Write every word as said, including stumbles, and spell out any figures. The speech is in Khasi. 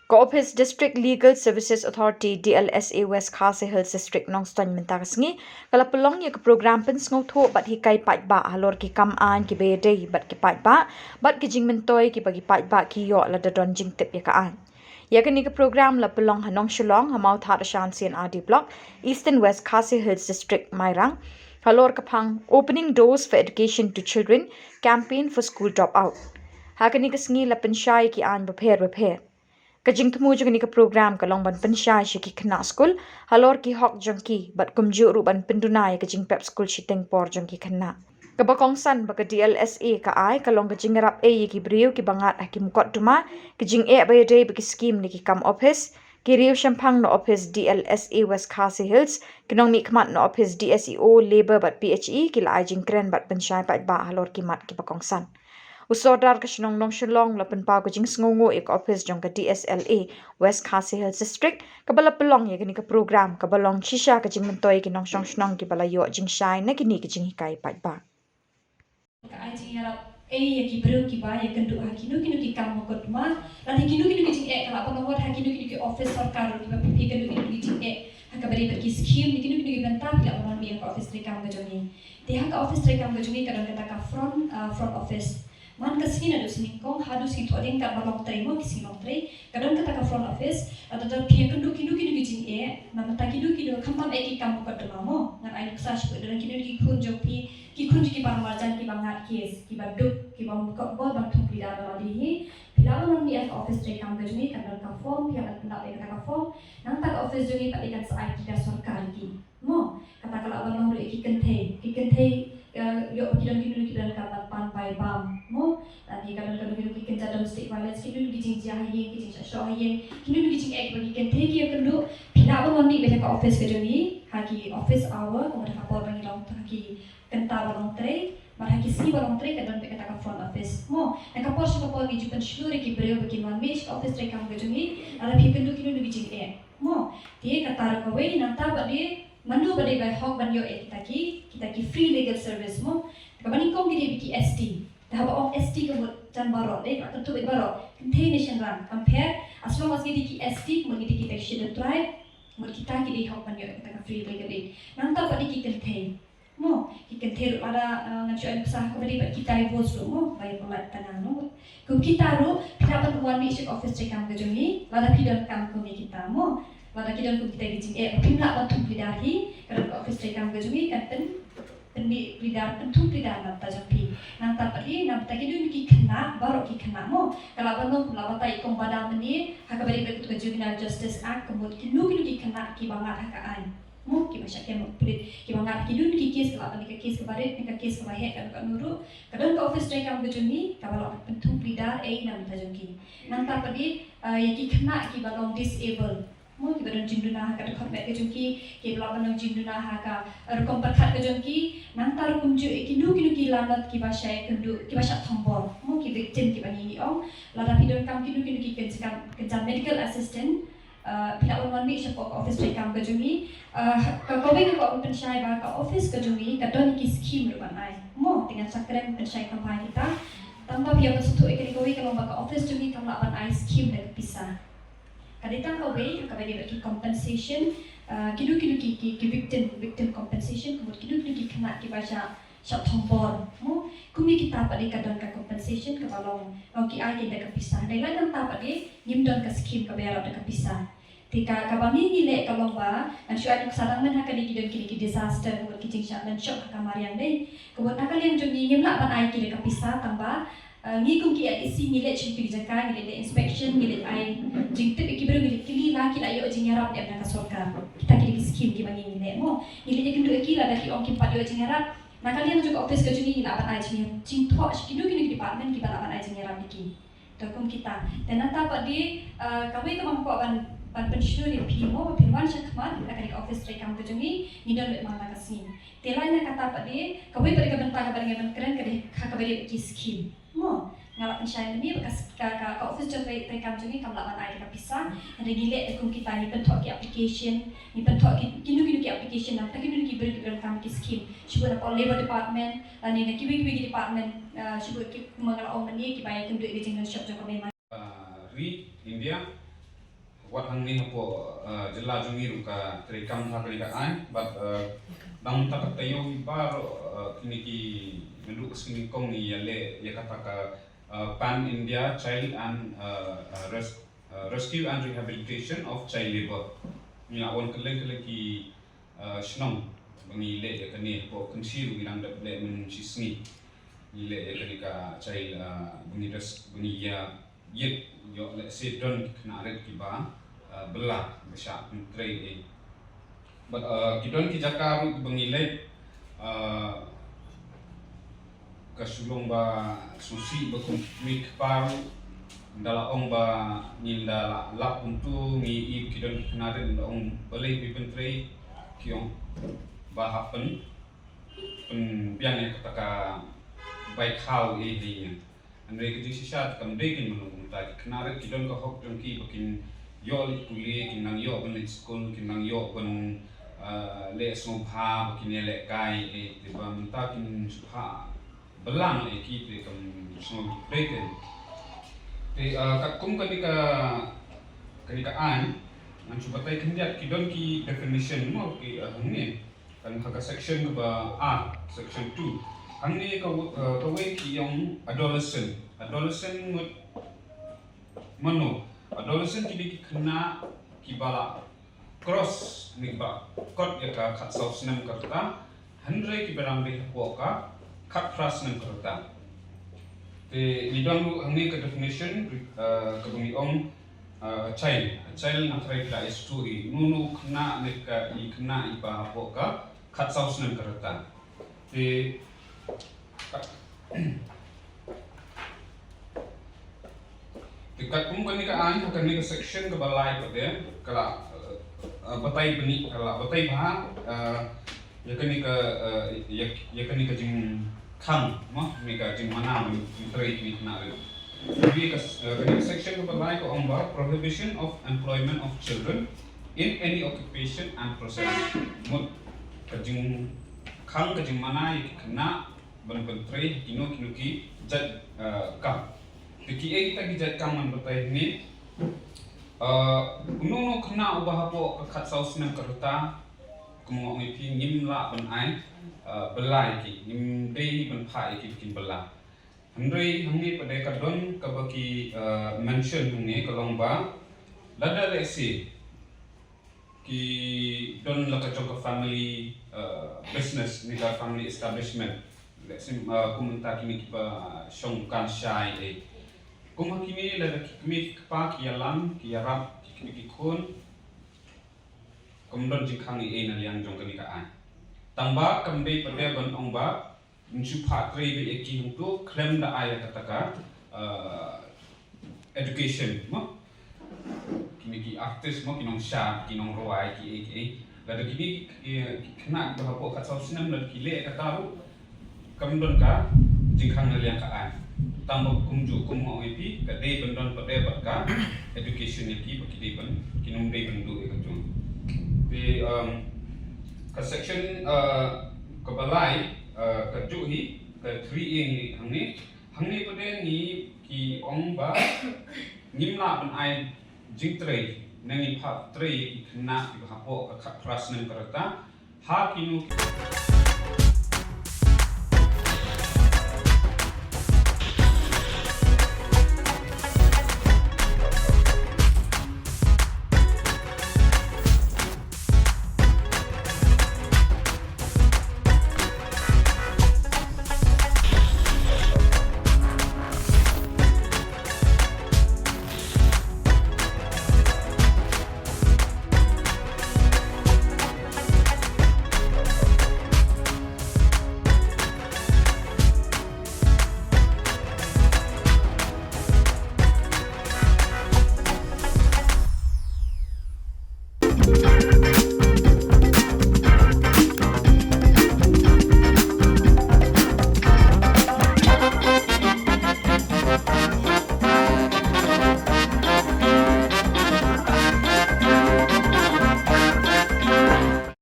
Ka Office District Legal Services Authority, D L S A, West Khasi Hills District, Nongstoiñ, mynta ka sngi ka la pynlong ïa ka program pynsngewthuh bad hikai paidbah halor ki kam aiñ kiba ïadei bad ki paidbah bad ki jingmyntoi kiba ki paidbah ki ïoh lada don jingtip ïa ka aiñ. Ïa kane ka program la pynlong ha Nongshillong, ha Mawthadraishan C and R D Block, Eastern West Khasi Hills District, Mairang, halor ka phang Opening Doors for Education to Children, Campaign for School Dropout. Ha kane ka sngi la pynshai ki aiñ bapher bapher. Ka jingthmu jong kane ka program ka long ban pynshai sha ki khynnah skul halor ki hok jong ki bad kumjuh ruh ban pynduna ïa ka jingpep skul shiteng por jong ki khynnah. Kaba kongsan ba ka D L S A ka ai ka long ka jingïarap ei ïa ki briew kiba ngat ha ki mukotduma, ki jingeh ba ïadei bad ki skim ne ki kam office. Ki riew shemphang na office D L S A West Khasi Hills, ki nongmihkhmat na office D S E O, Labour bad P H E ki la ai jingkren bad pynshai paidbah halor ki mat kiba kongsan. U Sordar ka shnong Nongshillong la pynpaw ka jingsngewnguh ïa ka office jong ka D S L A West Khasi Hills District kaba la pynlong ïa kane ka program kaba long shisha ka jingmyntoi ïa ki nongshong shnong kiba la ïoh jingshai na kine ki jinghikai paidbah. Ka ai jingïarap ei ïa ki briew kiba ïakynduh ha kino kino ki kam mukotduma, lane kino kino ki jingeh, ka lah ban long wat ha kino kino ki office sorkar kiba pynpoi kino kino ki jingeh ha kaba ïadei bad ki skim ne kino kino ki bynta, phi lah ban wan mih ha ka office treikam ka jong ngi. Te ha ka office treikam ka jong ngi ka don kata ka front, ah, front office. Man ka sngi naduh sngi nyngkong haduh sngi thohdieng, katba long trei mo, ki sngi long trei, ka don kata ka front office. Lada don phi ïakynduh kino kino ki jingeh, na bynta kino kino, khamtam eh ki kam mukotduma mo, ngan ai nuksa shuh, don kino kino ki khun jong phi, ki khun jong ki paramarjan kiba ngat case, kiba duk, kiba mukotbor ban thung pleader da lade hi, phi lah ban wan mih ha ka office treikam ka jong ngi, ka don ka form, phi hap ban pyndap ïa kata ka form. Nangta ka office jong ngi pat kan sa ai pleader sorkar ïa ki. Mo, kata ka lah ban long ruh ïa ki kynthei, ki kynthei, eh, ïoh ba ki don kino kino ki donkam ban pan bai bam mo, lane ka don kano kano ki kynja domestic violence, kino kino ki jingjia ha ïing, ki jingshah shoh ha ïing, kino kino ki jingeh ba ki kynthei ki ïakynduh, phi lah ban wan mih beit ha ka office ka jong ngi ha ki office hour, kumta ha ka por ba ngi long, ha ki kynta ba long trei bad ha ki sngi ba long trei ka don beit kata ka front office mo. Na ka por sha ka por ngi ju pynshlur ïa ki briew ba kin wan mih sha ka office treikam ka jong ngi lada phi ïakynduh kino kino ki jingeh mo. Te kata ruh kawei, nangta pat de, mano ba dei ba hok ban ïoh ïa kita ki, kita ki free legal service mo. Kaba nyngkong ki dei bad ki S T. Te haba ong S T ka mut jan baroh, dei, ka kynthup beit baroh, kynthei ne shynrang, kam pher, as long as ngi dei ki S T, ka mut ngi dei kita ki scheduled tribe, ka mut kita ki dei hok ban ïoh ïa kita ka free legal aid. Nangta pat de ki kynthei. Mo, ki kynthei ruh lada, eh, ngan shu ai nuksa ha kaba ïadei bad ki divorce ruh mo, ba ïa pynlait tang no. Kum kita ruh, phi lah ban wan mih sha ka office treikam ka jong ngi lada phi donkam kum ïa kita mo. Lada ki don kum kita ki jingeh ba phim lah ban thung pleader hi, ka don ka office treikam ka jong ngi kan pyn, pynmih pleader, pynthung pleader na bynta jong phi. Nangta pat de, na bynta kino kino ki khynnah, baroh ki khynnah mo, ka lah ban long kum la batai i Kong Badal mynne, ha kaba ïadei bad ka Juvenile Justice Act, ka mut kino kino ki khynnah kiba ngat ha ka aiñ mo, kiba shah kem pulit, kiba ngat ha kino kino ki case, ka lah ban dei ka case kaba rit ne ka case kaba heh, kano kano ruh, ka don ka office treikam ka jong ngi kaba lah ban pynthung pleader ei na bynta jong ki. Nangta pat de, eh, ïa ki khynnah kiba long disabled mo, kiba don jingduna ha ka dkhot met ka jong ki, kiba lah ban long jingduna ha ka, eh, rukom pyrkhat ka jong ki. Nangta ruh kumjuh ïa kino kino ki lanot kiba shah ïakynduh, kiba shah thombor mo, ki victim kiba ngi ngi ong. Lada phi donkam kino kino ki kynja, kynja medical assistant, eh, phi lah ban wan mih shapoh ka office treikam ka jong ngi. Eh, ka, kawei nga kwah ban pynshai ba ka office ka jong ngi ka don ki skim ruh ban ai mo, te ngan sa kren pynshai kham bha ïa kita. Tang ba phi ïa ban sngewthuh ïa kane kawei ka long ba ka office jong ngi kam lah ban ai skim da ka pisa. Ka dei tang kawei, kaba dei bad ki compensation, eh, kino kino ki, ki, ki victim, victim compensation, ka mut kino kino ki khynnah kiba shah, shah thombor mo. Kum ïa kita pat de ka don ka compensation kaba long, long ki ai ki da ka pisa. Hynrei lada nangta pat de ngim don ka skim kaba ïarap da ka pisa. Te ka, kaba ngi ngi leh ka long ba, ngan shu ai nuksa dang mynta ha kane ki don kine ki disaster, ka mut ki jingshah ban shoh ha ka mariang dei. Ka mut na ka liang jong ngi ngim lah ban ai ki da ka pisa, tang ba, eh, ngi kum ki L A C ngi leit sha ki jaka, ngi leit leh inspection, ngi leit ai jingtip ïa ki briew, ngi leit kylli la ki la ïoh jingïarap ne em na ka sorkar. Kita ki dei ki skim kiba ngi ngi leh mo. Ngi leit ïakynduh ïa ki, lada ki ong kim pat ïoh jingïarap, na ka liang jong ka office ka jong ngi ngi lah ban ai jingïarap, jingthoh sha kino kino ki department kiba lah ban ai jingïarap ïa ki. Te kum kita. Te nangta pat de, eh, kawei kaba nga kwah ban, ban pynshlur ïa phi mo, ba phin wan shakhmat ha kane ka office treikam ka jong ngi, ngi don beit man la ka sngi. Te lait na kata pat de, kawei pat de ka bynta kaba nga ban kren ka dei ha kaba ïadei bad ki skim mo. Nga la pynshai mynne ba ka, ka, ka, ka office jong trei, treikam jong ngi kam lah ban ai da ka pisa. Hynrei ngi leh da kum kita, ngi pynthoh ki application, ngi pynthoh ki, kino kino ki application, nangta kino kino ki briew kiba donkam ki skim. Shu buh na ka Labour Department, lane na kiwei kiwei ki department, eh, shu buh ki, kumba nga la ong mynne, kiba ïakynduh ïa ka jingdon shop jong ka mei. Ah, ri India, wat hangne hapoh, eh, jylla jong ngi ruh ka treikam ha kane ka aiñ, bad, eh, dang mynta ka taïew hi baroh, eh, kine ki naduh ka sngi nyngkong ngi ïaleh ïa kata ka, eh, Pan India Child and, eh, eh, Res-, eh, Rescue and Rehabilitation of Child Labour. Ngi la wan kylleng kylleng ki, eh, shnong ba ngi leh ïa kane, hapoh Kynshi ruh ngi dang dep leh mynshisngi. Ngi leh ïa kane ka child, eh, ba ngi res-, ba ngi ïa ïit ïoh lehse don ki khynnah rit kiba, eh, bylla ba shah pyntrei eh. Bad, eh, ki don ki jaka ruh ba ngi leit, eh, ka shu long ba sngewsih ba kum ki kmie ki kpa ruh ynda la ong ba ngin da la lap kumto ngi ïohi ki don ki khynnah rit ynda ong balei phi pyntrei ki ong ba hap pyn pynbiang ïa kata ka bai khaw eh hi ïa. Hynrei ka jingshisha te kam dei kein mynno mynta ki khynnah rit ki don ka hok jong ki ba kin ïoh leit pule, kin nang ïoh ban leit skul, kin nang ïoh ban, ah, leh sngewbha ba kin ïalehkai eh, te ba mynta kin shu phah bylla noh ïa ki te kam sngewdei kein. Te, ah, katkum kane ka, kane ka aiñ ngan shu batai khyndiat ki don ki definition mo ki, ah, hangne. Kan ha ka section kaba ar, section two. Hangne ka, eh, kawei ki ong adolescent. Adolescent mut mano? Adolescent ki dei ki khynnah kiba la cross ne kiba kot ïa ka khatsaw snem ka rta, hynrei kiba dang dei hapoh ka khatphra snem ka rta. Te ngi don ruh hangne ka definition, eh, kaba ngi ong, eh, child. Child nga tharai phi la ïa sngewthuh hi. Uno uno u khynnah ne ka i khynnah iba hapoh ka khatsaw snem ka rta. Te, te katkum kane ka aiñ, ha kane ka section kaba lai pat de, ka la, eh, eh, batai bniah, ka la batai bha, eh, ïa kane ka, eh, ïa, ïa kane ka jingkhang, mo, ne ka jingmana, jingtrei kine khynnah rit. Ïa ka, eh, kane ka section kaba lai ka ong ba prohibition of employment of children in any occupation and process. Mut ka jingkhang, ka jingmana ïa ki khynnah ban pyntrei kino kino ki jait, eh, kam. Te kiei kita ki jait kam ngan batai hangne. Eh, uno uno u khynnah uba hapoh ka khatsaw snem ka rta, kum nga ong ïa phi, ngim lah ban ai, eh, bylla ïa ki, ngim dei ban phah ïa ki ba kin bylla. Hynrei hangne pat de ka don kaba ki, eh, mention hangne ka long ba lada lehse ki don la ka jong ka family, eh, business ne ka family establishment. Lehse, eh, kum mynta kine kiba shong dukan shai eh. Kum ha kine lada ki kmie ki kpa ki ïalam, ki ïarap ki kmie ki khun, kam don jingkhang ei ei na liang jong kane ka aiñ. Tang ba kam dei pat de ban ong ba yn shu phah trei beit ïa ki hangto khlem da ai ïa kata ka, eh, education, mo. Kine ki artist, mo, ki nongshad, ki nongrwai, kiei kiei. Lada kine ki, ki, ki khynnah kiba hapoh khatsaw snem lada ki leh kata ruh, kam don ka jingkhang na liang ka aiñ. Tang ba kumjuh kum nga ong ïa phi, ka dei ban don pat de bad ka education ïa ki ba ki dei ban, kin ym dei ban duh ïa ka jong. Te, um, ka section, uh, kaba lai, uh, kajuh hi, ka three A ngi hangne, hangne pat de ngi ki ong ba ngim lah ban ai jingtrei ne ngin phah trei ïa ki khynnah kiba hapoh ka khatphra snem ka rta ha kino ki